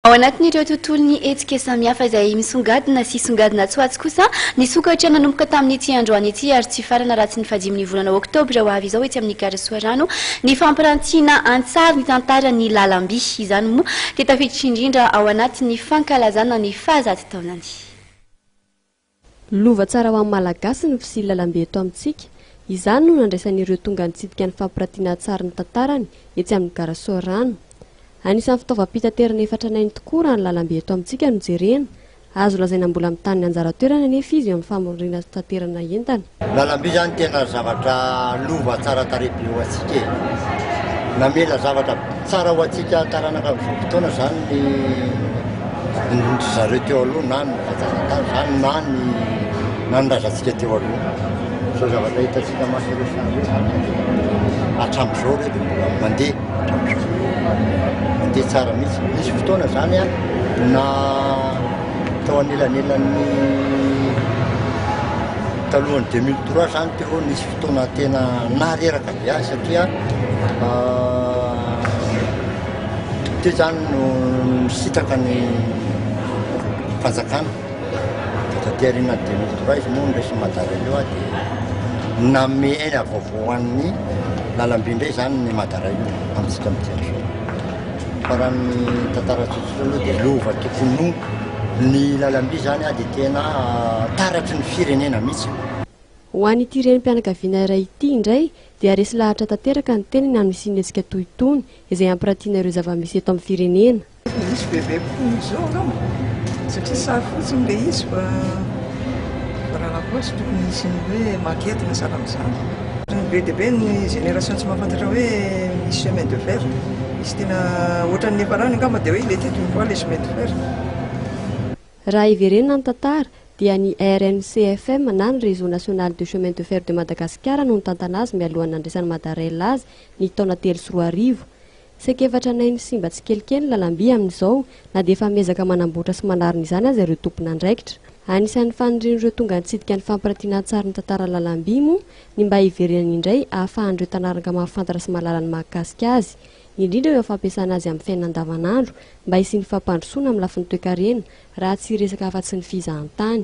Ao anatin'ireo tontolon'ny hetsika samihafa izay misongadina sy songadina tsy ho atsy kosa ny sokatra nanomboka tamin'ity androany ity ary tsy hifarana raha tsy ny fahadimin'ny volana oktobra ho avy izao etsy amin'ny Gara Soarano ny fampirantiana an-tsary ny tantaran'ny lalamby. Izany moa dia tafiditra indrindra ao anatin'ny fankalazana ny fahazato taonany. Lova tsara ho an'ny Malagasy ny fisian'ny lalamby eto amintsika. Izany no nandraisan'ireo tonga nitsidika ny fampirantiana an-tsary ny tantarany etsy amin'ny Gara Soarano. Anisan'ny fitaovam-pitaterana efa tranainy tokoa raha ny lalamby eto amintsika no jerena. Azo lazaina mbola mitana ny anjara toerany anefa izy eo amin'ny famoriana sy fitaterana entana. Lalamby izany tena zavatra lova tsara tarehy be ho antsika e! Namela zavatra tsara ho antsika taranaka amin'izao fotoana izany ny ny ry zareo teo aloha na ny vatanjatany izany na ny na ny razantsika teo aloha. Izao zavatra hitantsika maso ireo sary ireo izany dia hatramin'izao ireo dia mbola mandeha hatramin'izao. Mandeha tsara mihitsy. Nisy fotoana izany an, na tao anelanelan'ny talohan'ny 2003 izany teo nisy fotoana tena nahareraka be ahy satria teo izany no nisitraka ny fanjakana dia taty aorianan'ny 2003 izy moa niresy Madarail eo dia nanome aina vaovao ho an'ny lalamby indray izany ny Madarail amintsika mijery izao. Fa raha ny tantara tsotsotra aloha dia lova tokony ho ny lalamby izany dia tena taratry ny firenena mihitsy. Ho an'ity renim-pianakaviana iray ity indray dia resy lahatra tanteraka ny tenany amin'ny hisian'ny hetsika toy itony izay hampiratiana ireo zava-misy eto amin'ny firenena. Misy bebe kokoa noho izao angamba satria sary fotsiny ilay izy fa raha la tsy tokony hisy ny hoe maquette na sahala amin'izany. Be dia be ny génération tsy mahafantatra hoe misy chemin de fer. Misy tena ohatran'ny efa rany angamba dia hoe il était une fois les chemins de fer. Raha hiverenana ny tantara dia ny RNCFM na ny Réseau National de Chemin de Fer de Madagascar no nitantana azy mialohan'ny nandraisan'i Madarail azy ny taona 2003. Saika efa tranainy simba tsikelikely ny lalamby amin'izao na dia efa miezaka manamboatra sy manarina izany aza ireo tompon'andraikitra. Anisan'ny fanirian'ireo tonga nitsidika ny fampirantiana an-tsary ny tantaran'ny lalamby moa ny mba hiverenany indray ahafahan'ireo tanaraka mahafantatra sy mahalala ny mahakasika azy, indrindra eo amin'ny fampiasana azy amin'ny fiainana andavanandro mba hisian'ny fampandrosoana amin'ny lafiny toekarena raha tsy hiresaka afa-tsy ny fizahantany.